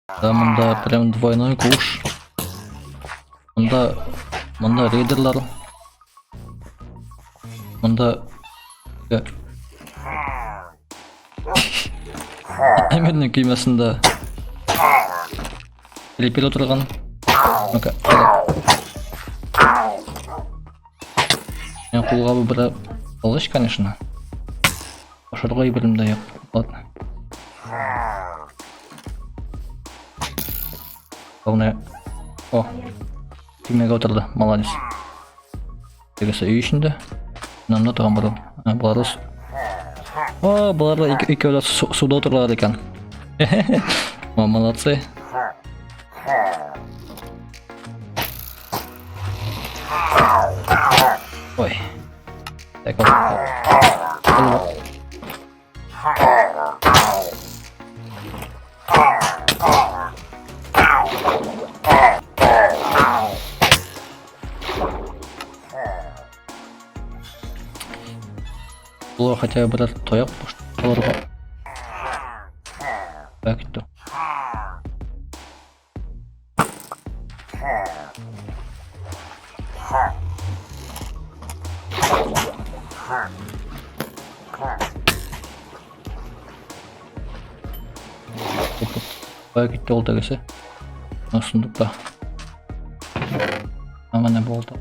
Да, монда прям двойной куш. Монда монда рейдерлар. Монда Әмирнең көймәсендә Крипер утырган. Ну-ка. Мен кулга бу бер алыш, конечно. Ашарга әйберем дә юк. Ладно. Главное... О, көймәгә утырды, молодец. Тегесе өй эчендә. Намда тагын бар. Болар О, болар да икәү дә суда утыралар икән. О, молодцы. Ой. Так, вот. Булар хотя бы берәр таяк алырга. Так, китте. Кая китте ул тегесе? Сундукта. Менә булды.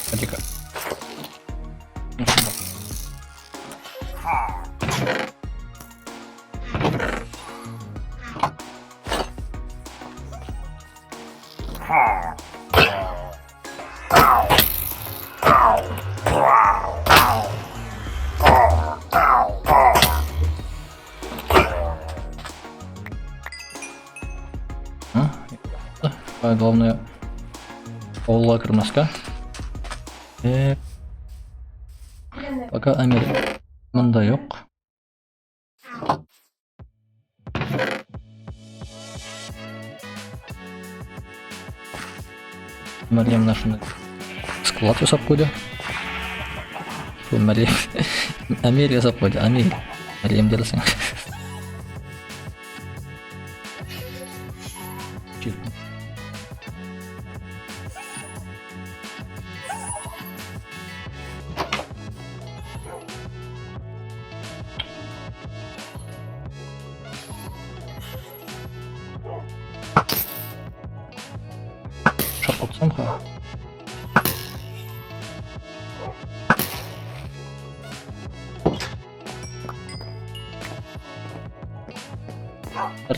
Ходи-ка. А, главное, авылга кермәскә. Пока Әмир монда юк. Мәрьям менә шундый склад ясап куйды. Шул Мәрьям Әмир ясап куйды, Әмир. Мәрьям дерсең. Шартлатсам ха.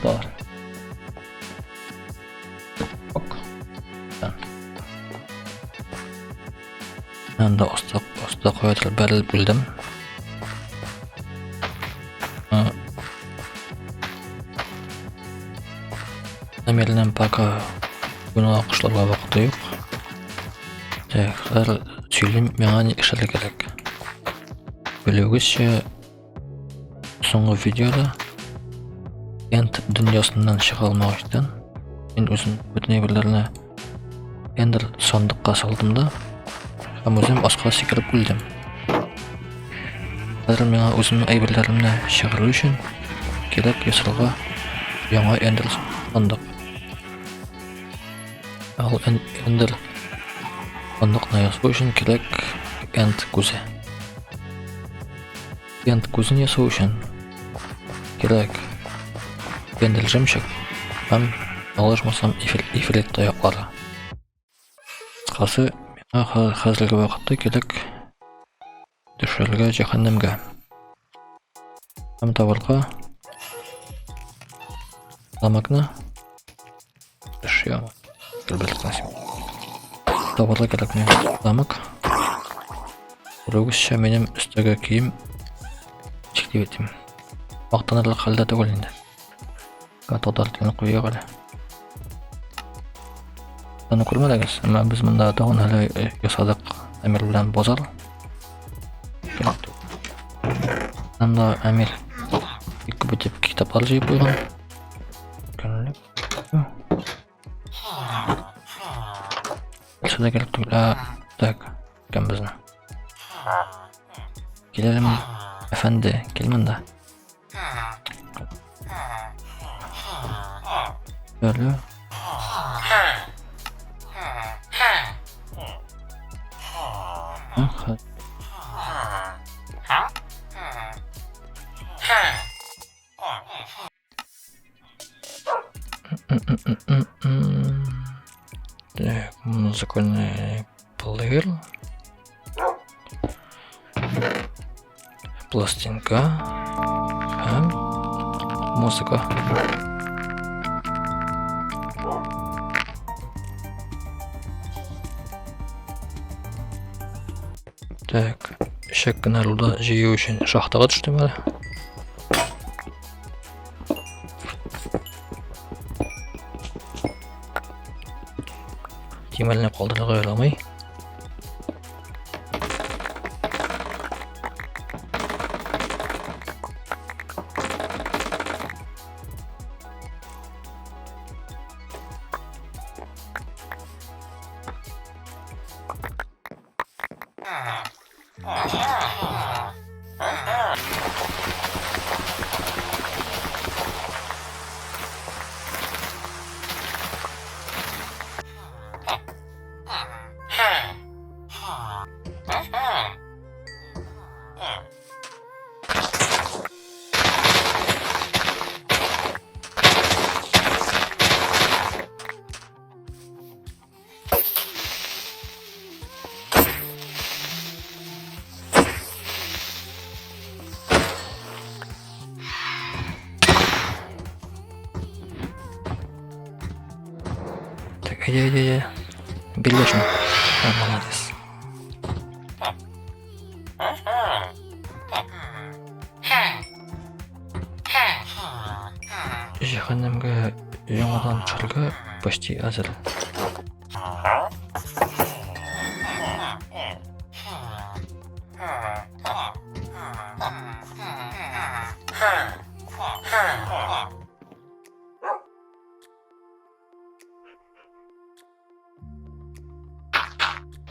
Бар. Ок. Анда оста оста куятыр бәрелеп үлдем. Әмирнең пока гөнаһ кошларга вакыты юк. Так, хәзер сөйлим, миңа ни эшләргә кирәк. Белүегезчә, соңгы видеода Энд дөньясыннан чыга алмагачтан, мин үзем бөтен әйберләрне Эндер сандыкка салдым да, һәм үзем аска сикереп үлдем. Хәзер миңа үземнең әйберләремне чыгару өчен кирәк ясарга яңа Эндер сандык. Ал Эндер сандыкны ясау өчен кирәк Энд күзе. Энд күзен ясау өчен кирәк Эндер жемчуг һәм ялгышмасам ифрит таяклары. Кыскасы, миңа хәзерге вакытта кирәк төшәргә җәһәннәмгә. Һәм табарга замокны төшә. Табарга кирәк миңа замок. Күрүегезчә, минем өстәге кием ничек дип әйтим, мактанырлык хәлдә түгел инде. Татар телен куйыйк әле. Аны күрмәдегез, әмма без монда тагын әле ясадык Әмир белән базар. Анда Әмир бик күп итеп китаплар җыеп куйган. Көнлек. Сюда кирәк түгел. Так, кем безне? Киләлем. Әфәнде, кил монда. Алло. Ага. Так, музыкальный плеер. Пластинка һәм музыка. Так, шәк кенә руда җыю өчен шахтага төштем әле. Тимерне калдырырга ярамый. Так, әйдә, әйдә, әйдә. Биргә шуны. А, молодец. Җәһәннәмгә яңадан төшәргә почти әзер.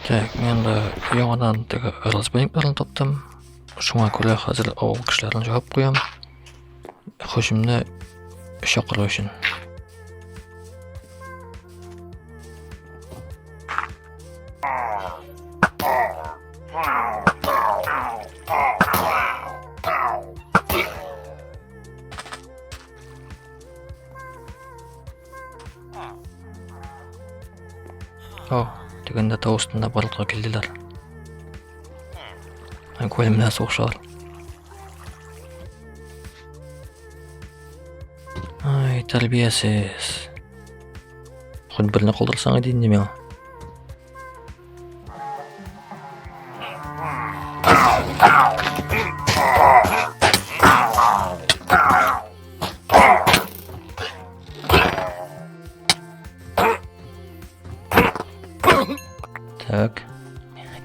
Так, мин дә яңадан теге разбойникларны таптым. Шуңа күрә хәзер авыл кешеләрен җавап куям. Хөҗүмне чакыру өчен. О, тегендә тау астында барлыкка килделәр. Голем белән сугышалар. Ай, тәрбиясез. Хоть берне калдырсаң иде инде миңа. Так.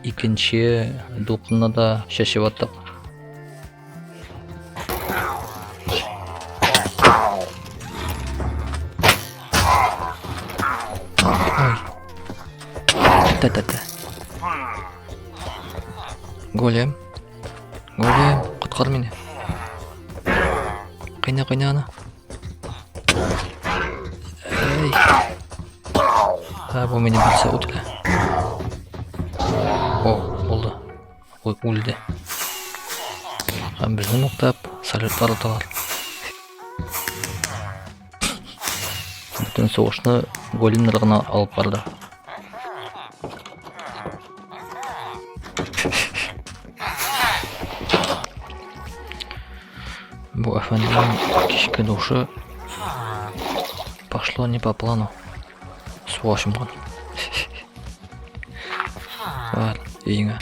Икенче дулкынны да чәчеп аттык. Ай. Та-та-та. Голем. Голем, коткар мине. Кыйна, кыйна аны. Эй. Ә, бу мине берсе үтерә. О, булды. Үлде. Һәм безне мактап, салютлар аталар. Бөтен сугышны големнар гына алып барды. Бу әфәнденең кичке душы пошло не по плану. Суга чумган. Бар, өеңә.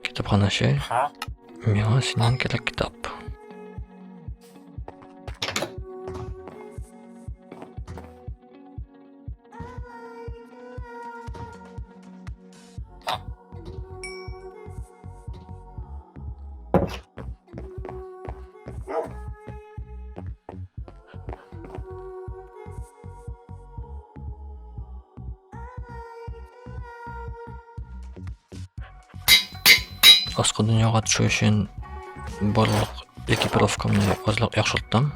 Китапханачы. Миңа синнән кирәк китап. Аскы дөньяга төшү өчен барлык экипировкамны азрак яхшырттым.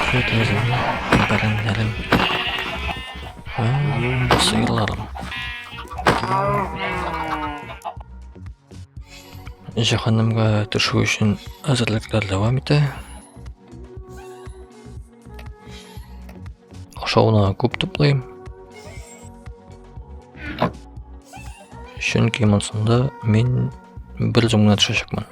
Гафу үземне, бәрәннәрем һәм сыерларым. Җәһәннәмгә төшү өчен әзерлекләр дәвам итә. Ашауны күп туплыйм. Чөнки монсында мин бер үзем генә төшәчәкмен.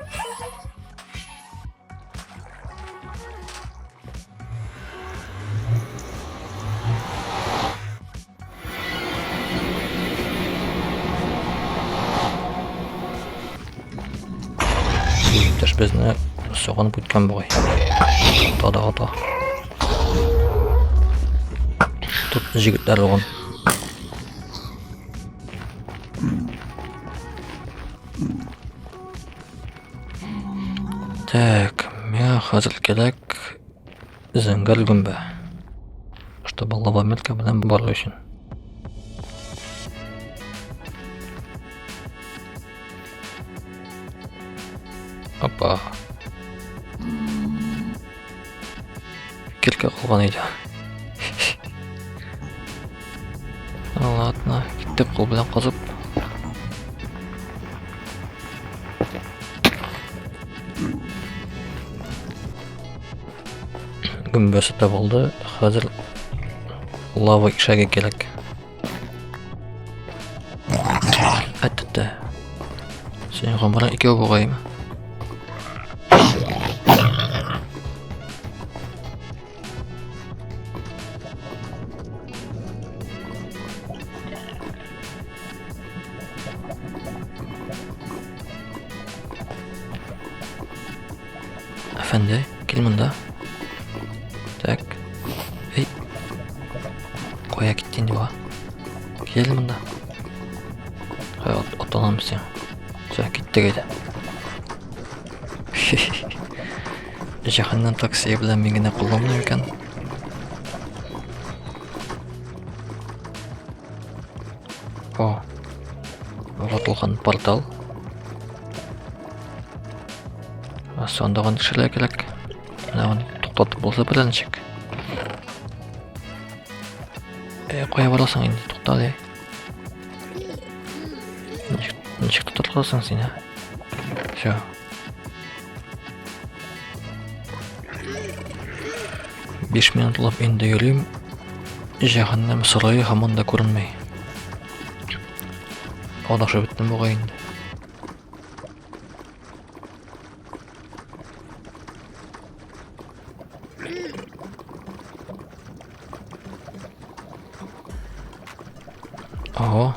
Иптәш безне сагынып үткән бугай. Ата да ата. Тут җегетләр булган. Так, миңа хәзер кирәк зәңгәр гөмбә. Чтобы лавометка белән бару өчен. Опа. Кирка калган иде. Ладно, киттек кул белән казып. Гөмбәсе табылды. Хәзер лава ишәге кирәк. Әттә. Син гомерың икәү бугаймы? Әфәнде, кил монда. Так. Эй. Кая китте инде бу? Кил монда. Кая атланам син? Все, киттек әйдә. Җәһәннәм таксие белән мин генә кулланмыйм икән. О. Ватылган портал. Сандыгын төшерергә кирәк. Менә аны туктатып булса белә ничек. Э, кая барасың инде? Тукта әле. Ничек, ничек туктатасың син, ә? Все. Биш минутлап инде йөрим. Җәһәннәм сарае һаман да күренми. Адашып беттем бугай инде. Ого.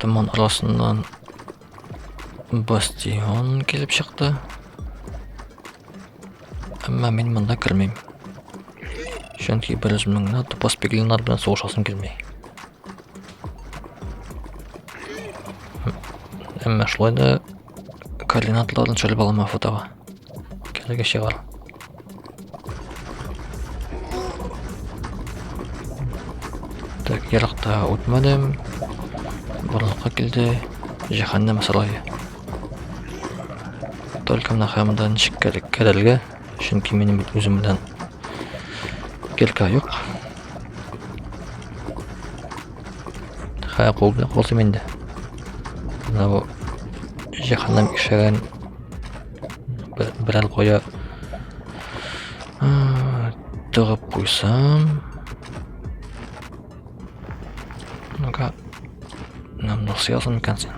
Томан арасыннан бастион килеп чыкты. Әмма мин монда кермим. Чөнки бер үземнең генә тупас пиглиннар белән сугышасым килми. Әмма шулай да координатларын төшереп алам фотога. Кирәге чыгар. Так, еракта үтмәдем. Барлыкка килде җәһәннәм сарае. Только менә хәмдә ничек керергә, чөнки минем бит үзем белән кирка юк. Хә, кул белән калсам инде. Менә бу җәһәннәм ишеген берәр кая тыгып куйсам. Ну-ка, нам насыясың микән син?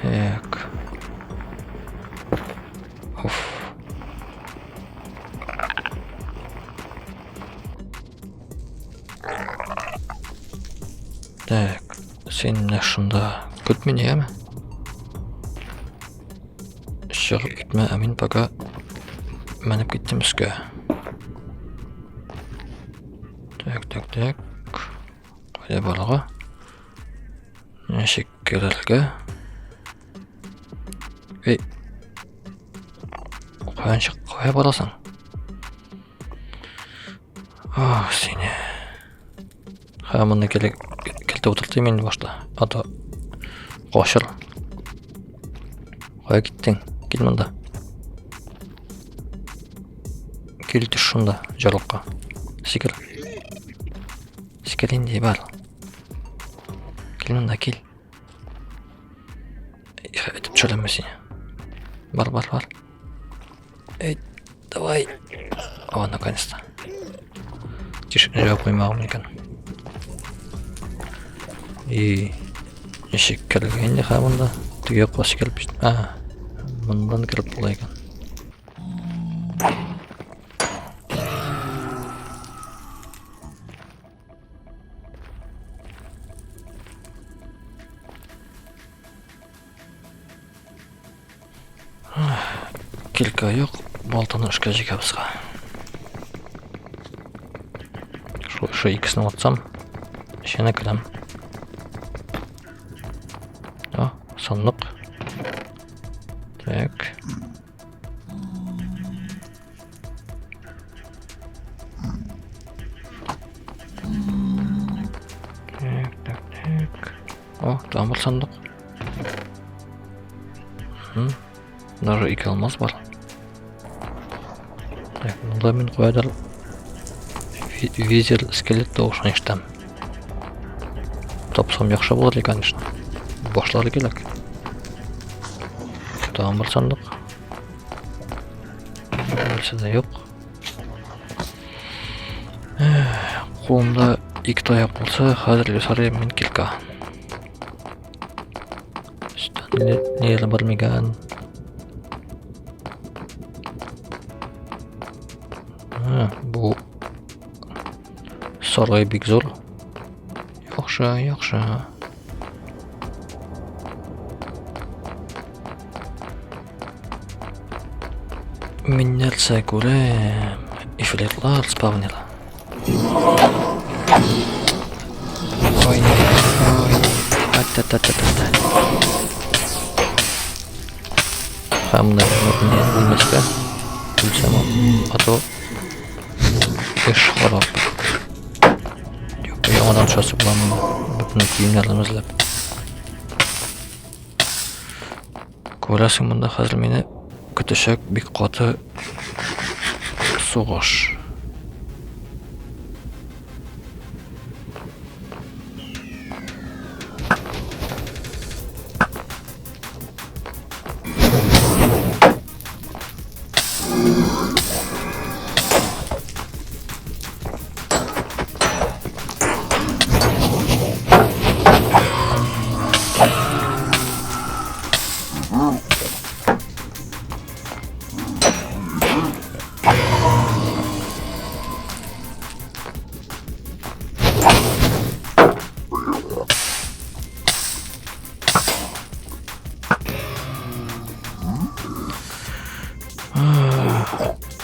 Так. Уф. Так, син менә шунда көт мине, яме? Чыгып китмә, ә мин пока менеп киттем өскә. Так, так, так. Кайда барырга? Ничек керергә? Эй. Каян чык, кая барасың? Ах, сине. Ха, моны килеп килтеп утыртыйм инде башта. А то качыр. Кая киттең? Кил монда. Кил төш шунда, җарлыкка. Сикер. Сикер инде, бар. Кил монда, кил. Әйтеп төшерәм сине. Бар, бар, бар. Эй, давай. О, наконец-то. Тишекне җавап куймаган икән. И ничек керергә инде хә монда? Теге якка сикереп. А, моннан кереп була икән. Килка юк, балтаны эшкә җигәбез ха. Шул шу икесен атсам, эченә керәм. О, сандык. Так. Так, так, так. О, тагын бер сандык. Даже ике алмаз бар. Так, монда мин куядыр визер скелет тавышын ишетәм. Тапсам яхшы булыр иде, конечно. Башлар кирәк. Тагын бер сандык. Берсе дә юк. Кулымда ике таяк булса, хәзер ясар идем мин килка. Өстән ниләр бар микән? Бу сарай бик зур. Яхшы, яхшы. Мин нәрсә күрәм? Ифритлар спавнеры. Ой, ой, та-та-та-та-та. Һәм менә үлмәскә. Үлсәм, а то эш харап. Юк, яңадан төшәсе була монда. Бөтен киемнәрне эзләп. Күрәсең, монда хәзер мине көтәчәк бик каты сугыш.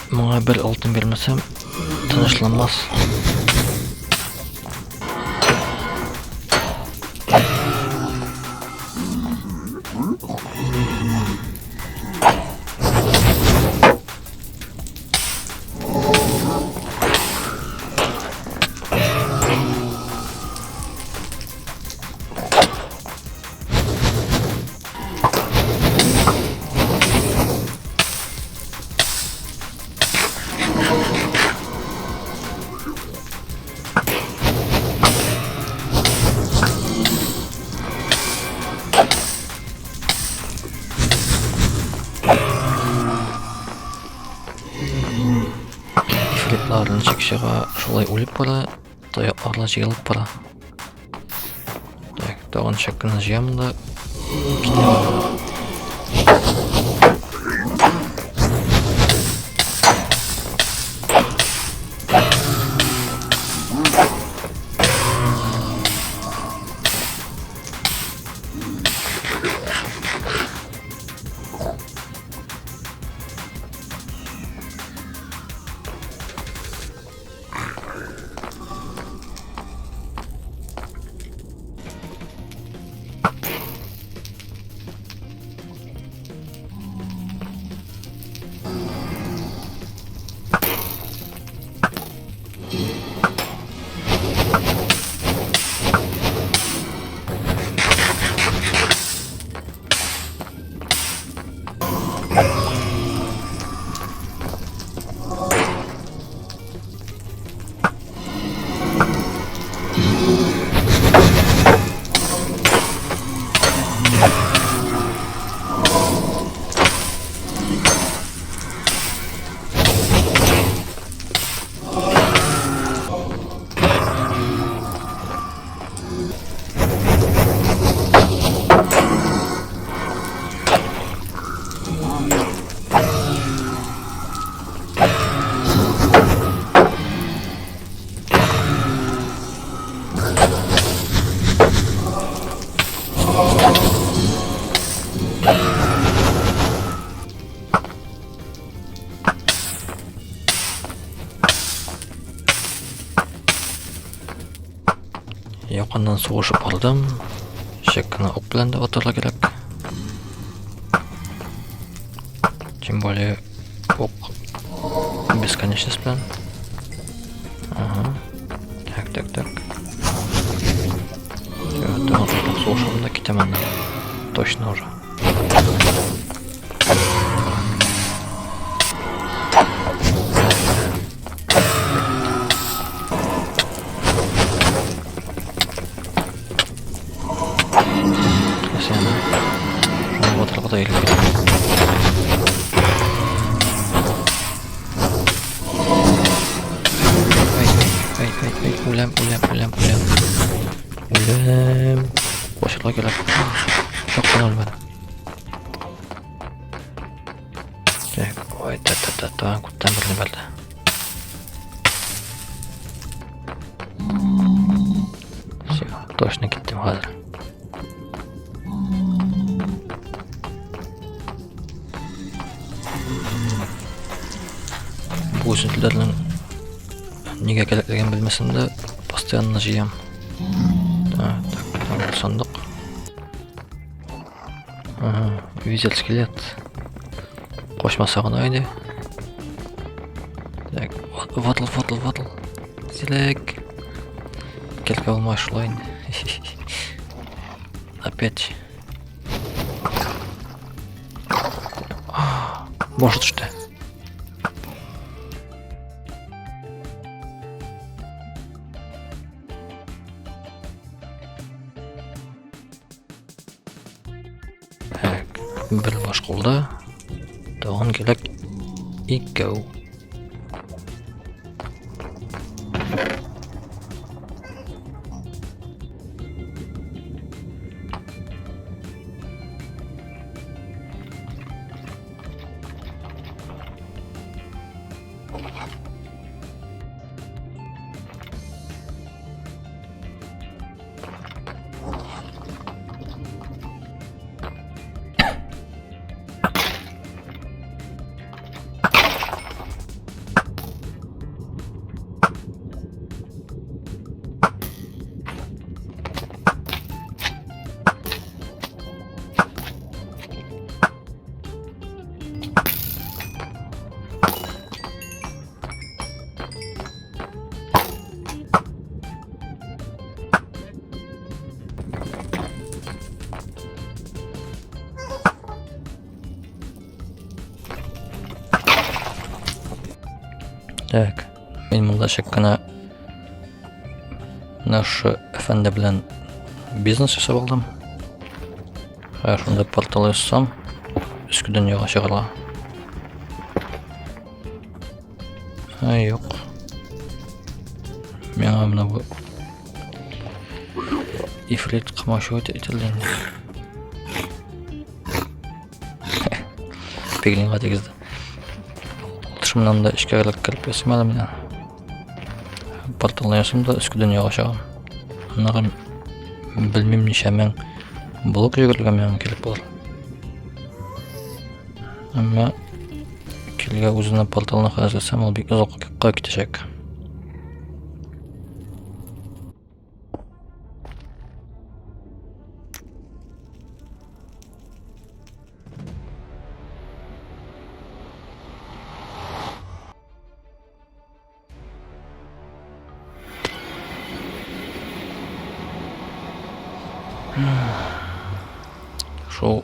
Моңа бер алтын бирмәсәм, тынычланмас. Ифритлар ничек чыга, шулай үлеп бара. Таякларла җыелып бара. Так, тагын чак кына җыям да китәм. Якыннан сугышып алдым. Чак кына ук белән дә атарга кирәк. Тем более ук бесконечность белән. Ага. Так, так, так. Все, тагын сугышам да китәм аннан. Точно уже. Үләм, үләм, үләм, үләм. Үләм. Башырга кирәк. Чак кына үлмәдем. Так, ой, та-та-та-та, күптән бер бәрде. Все, точно киттем хәзер. Бу үсентеләрнең нигә кирәклеген белмәсәм дә, постоянно җыям. Так, так, сандык. Ага, визель скелет. Кочмаса гына иде. Так, ватыл, ватыл, ватыл. Зилек. Килгә алмай шулай инде. Опять. Башы төште. Так, бер баш кулда. Тагын кирәк икәү. Так, мин монда чак кына наш әфәнде белән бизнес ясап алдым. Хәзер шунда портал ясасам, өске дөньяга чыгарга. Ә, юк. Миңа менә бу ифрит комачау ителде инде. Пиглинга тигезде. Шуннан да эчкә кереп ясыйм әле менә. Порталны ясыйм да өске дөньяга чыгам. Аннары белмим ничә мең блок йөгерергә миңа кирәк булыр. Әмма килгә үзенә порталны хәзерләсәм, ул бик озакка китәчәк. Шул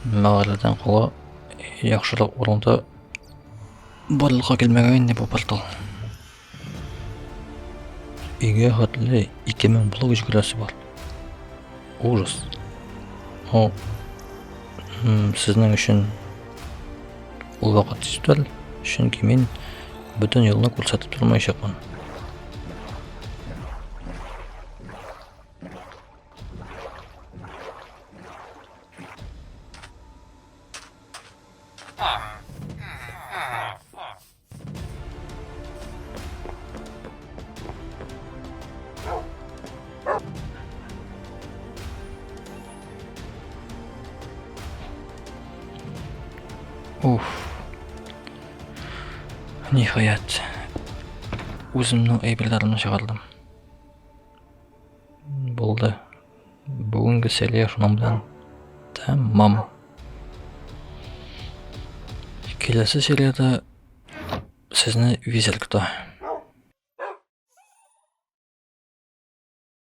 мәгарәдән кала яхшырак урында барлыкка килмәгән инде бу портал. Өйгә хәтле 2000 блок җибәрәсе бар. Ужас. О, сезнең өчен ул вакыт тиз үтәр, чөнки мин бөтен юлны күрсәтеп тормаячакмын. Уф. Ниһаять. үземнең әйберләремне чыгардым. Булды. Бүгенге серия шуның белән тәмам. Киләсе сериядә сезне визер көтә.